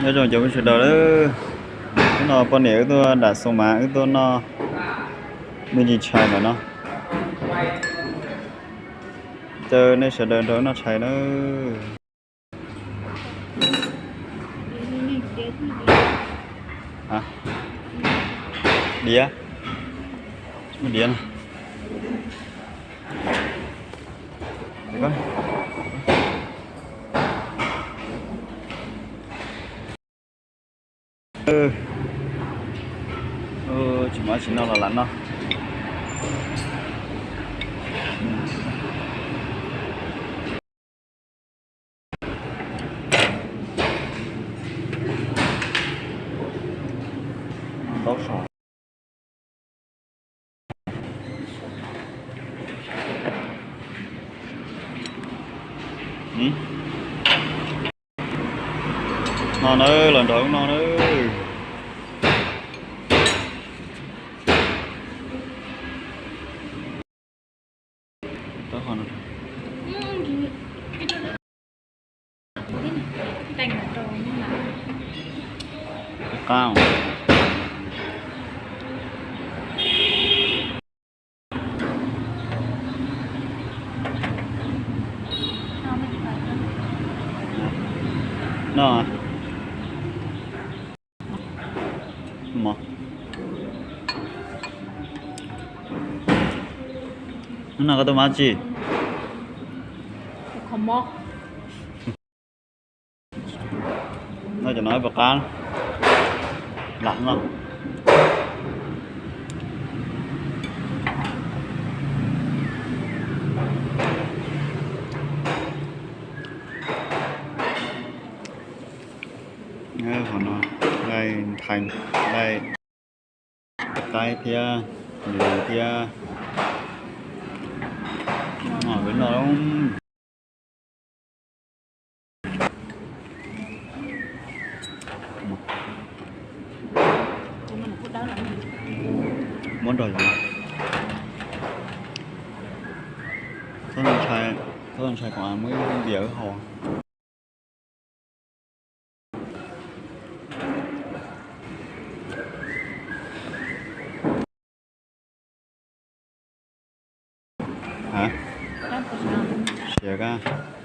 Nyob zoo cov phooj ywg sawv daws, hnub no poj niam wb tuaj nram Xoo Mav wb tuaj noj me ntsis tshais ntawm no. Caw nej sawv daws nrog wb noj tshais nawb. Diav, diav no. Tsis muaj tsis noj los lam noj. Taub so. No na, los nrog wb noj na. Qab. No. Hnub no koj tuaj mab tsi? No cov no ib puas qab. Lam no. Qhov no nqaij ntxhais, nqaij qaib thiab, nws thiab. Noj wb noj. Muab nrog yom. Txhob ntshai, txhob ntshai, kom muab ib ntiam wb haus. Siav kab.